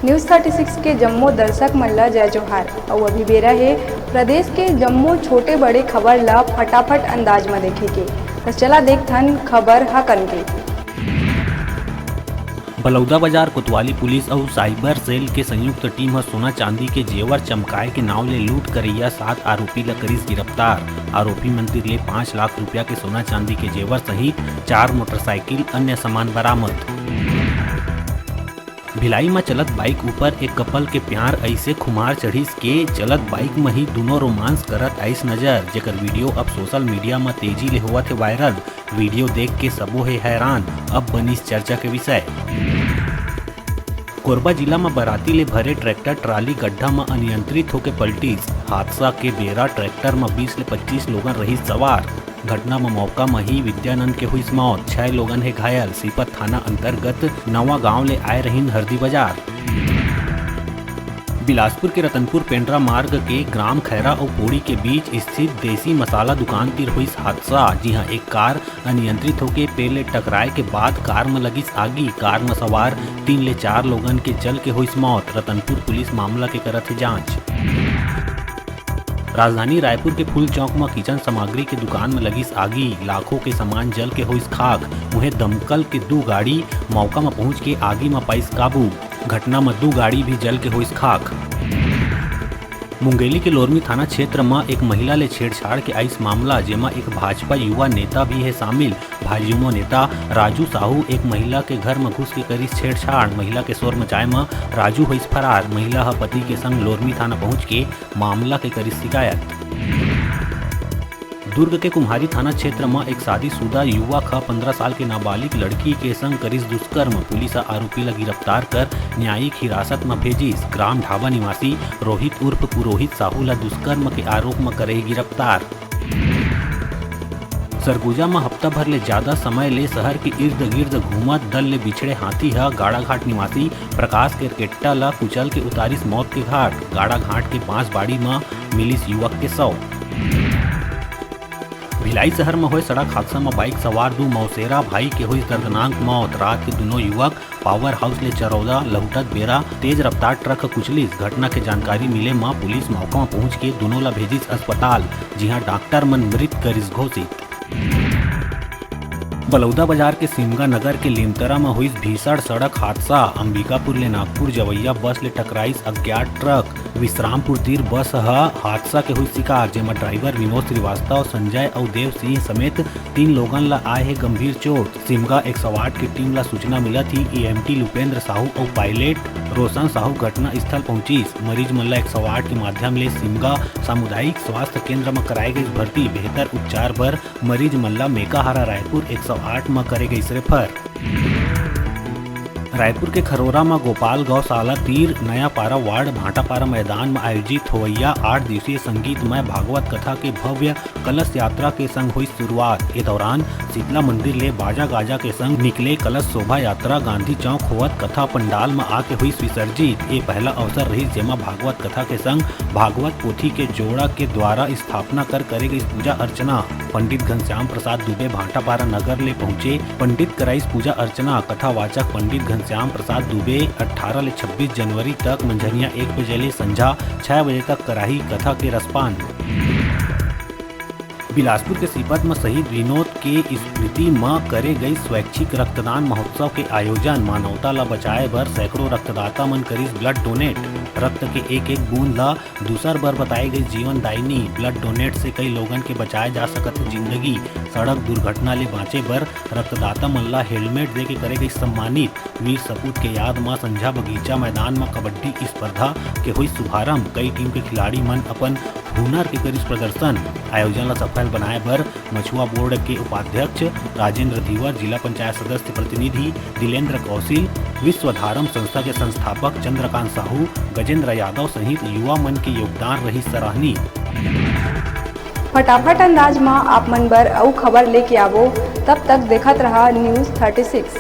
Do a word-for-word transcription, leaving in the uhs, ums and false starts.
News thirty six के जम्मो दर्शक मन ला जय जोहार। अउ अभी बेरा हे प्रदेश के जम्मो छोटे बड़े खबर ला फटाफट अंदाज म देखे के। त चला देखथन खबर हकन के। बलौदाबाजार कोतवाली पुलिस अउ साइबर सेल के संयुक्त टीम ह सोना चांदी के जेवर चमकाए के नाव ले लूट करइया सात आरोपी ल करिस गिरफ्तार। आरोपी मन तिर ले पाँच लाख रुपया के सोना चांदी के जेवर सहित चार मोटरसाइकिल, अन्य सामान बरामद। भिलाई म चलत बाइक ऊपर एक कपल के प्यार अइसे खुमार चढ़िस के चलत बाइक म ही दुनों रोमांस करत आइस नजर, जेकर वीडियो अब सोशल मीडिया म तेजी ले होवत हे वायरल। वीडियो देख के सबो हे हैरान, अब बनिस चर्चा के विषय। कोरबा जिला म बराती ले भरे ट्रैक्टर ट्राली गड्ढा म अनियंत्रित होके पलटिस। हादसा के बेरा ट्रैक्टर म बीस ले पच्चीस लोगन रहिस सवार। घटना म मौका म ही विद्यानंद के हुईस मौत, छह लोगन हे घायल। सीपत थाना अंतर्गत नवा गांव ले आए रहिन हरदी बाजार। बिलासपुर के रतनपुर पेंड्रा मार्ग के ग्राम खैरा अउ पोड़ी के बीच स्थित देसी मसाला दुकान तिर होइस हादसा, जिहां एक कार अनियंत्रित होके पेड़ ले टकराए के बाद कार म लगिस आगी। कार म सवार तीन ले चार लोगन के जल के होइस मौत। रतनपुर पुलिस मामला के करत हे जांच। राजधानी रायपुर के फूल चौक म किचन सामग्री के दुकान म लगिस आगी, लाखों के सामान जल के होइस खाक। उहें दमकल के दू गाड़ी मौका म पहुंच के आगी म पाइस काबू। घटना म दू गाड़ी भी जल के होइस खाक। मुंगेली के लोरमी थाना क्षेत्र म एक महिला ले छेड़छाड़ के आइस मामला, जेमा एक भाजपा युवा नेता भी हे शामिल। भाजयुमो नेता राजू साहू एक महिला के घर म घुस के करिस छेड़छाड़। महिला के शोर मचाए म राजू होइस फरार। महिला ह पति के संग लोरमी थाना पहुंच के मामला के करिस शिकायत। दुर्ग के कुम्हारी थाना क्षेत्र म एक शादीशुदा युवक ह पंद्रह साल के नाबालिग लड़की के संग करिस दुष्कर्म। पुलिस ह आरोपी ल गिरफ्तार कर न्यायिक हिरासत म भेजिस। ग्राम ढाबा निवासी रोहित उर्फ पुरोहित साहू ल दुष्कर्म के आरोप म करे गिरफ्तार। सरगुजा म हफ्ता भर ले ज्यादा समय ले शहर के इर्द गिर्द घूमत दल ले बिछड़े हाथी ह गाड़ाघाट निवासी प्रकाश केरकेट्टा ल कुचल के उतारिस मौत के घाट। गाड़ाघाट के बांसबाड़ी म मिलिस युवक के शव। भिलाई शहर म होए सड़क हादसा म बाइक सवार दू मौसेरा भाई के होइस दर्दनाक मौत। रात के दुनों युवक पावर हाउस ले चरौदा लहुटत बेरा तेज रफ्तार ट्रक ह कुचलिस। घटना के जानकारी मिले म पुलिस मौका म पहुंच के दुनों ला भेजिस अस्पताल, जिहां डॉक्टर मन मृत करिस घोषित। बलौदा बाजार के सिमगा नगर के लिमतरा म होइस भीषण सड़क हादसा। अंबिकापुर ले नागपुर जवैया बस ले टकराइस अज्ञात ट्रक। विश्रामपुर तीर बस ह हादसा के होइस शिकार, जेमा ड्राइवर विनोद श्रीवास्तव, संजय अउ देव सिंह समेत तीन लोगन ला आए हे गंभीर चोट। सिमगा एक सौ आठ के टीम ला सूचना मिलत ही ईएमटी लुपेंद्र साहू अउ पायलट रोशन साहू घटना स्थल पहुंचिस। मरीज मन ला एक सौ आठ के माध्यम ले सिमगा सामुदायिक स्वास्थ्य केंद्र म कराए गइस भर्ती। बेहतर उपचार बर मरीज मन ला मेकाहारा रायपुर एक सौ आठ म करे गइस रेफर। रायपुर के खरोरा म गोपाल गौशाला तीर नया पारा वार्ड भाटापारा मैदान म आयोजित होवइया आठ दिवसीय संगीतमय भागवत कथा के भव्य कलश यात्रा के संग होइस शुरुआत। ए दौरान शीतला मंदिर ले बाजा गाजा के संग निकले कलश शोभा यात्रा गांधी चौक होवत कथा पंडाल म आके होइस विसर्जित। ए पहला अवसर रहिस, जेमा भागवत कथा के संग भागवत पोथी के जोड़ा के द्वारा स्थापना कर करे गइस पूजा अर्चना। पंडित घनश्याम प्रसाद दुबे भाटापारा नगर ले पहुंचे। पंडित कराइस पूजा अर्चना। कथावाचक पंडित घनश्याम प्रसाद दुबे अट्ठारह ले छब्बीस जनवरी तक मंझनिया एक बजे ले संझा छह बजे तक कराही कथा के रसपान। बिलासपुर के सीपत म शहीद विनोद के स्मृति म करे गई स्वैच्छिक रक्तदान महोत्सव के आयोजन। मानवता ल बचाए बर सैकड़ों रक्तदाता मन करिस ब्लड डोनेट। रक्त के एक एक बूंद ल दूसर बर बताए गई जीवन दायिनी। ब्लड डोनेट से कई लोगन के बचाए जा सकत हे जिंदगी। सड़क दुर्घटना ले बांचे बर रक्तदाता मन ला हेलमेट दे के करे गई सम्मानित। वीर सपूत के याद म संझा बगीचा मैदान म कबड्डी स्पर्धा के होइस शुभारंभ। कई टीम के खिलाड़ी मन अपन हुनर के करिस प्रदर्शन। आयोजन ला सफल बनाए बर मछुआ बोर्ड के उपाध्यक्ष राजेंद्र धीवर, जिला पंचायत सदस्य प्रतिनिधि दिलेंद्र कौशिल, विश्वधारम संस्था के संस्थापक चंद्रकांत साहू, गजेंद्र यादव सहित युवा मन के योगदान रहिस सराहनीय। फटाफट अंदाज म आप मन बर अउ खबर लेके आवो, तब तक देखत रहा News thirty six।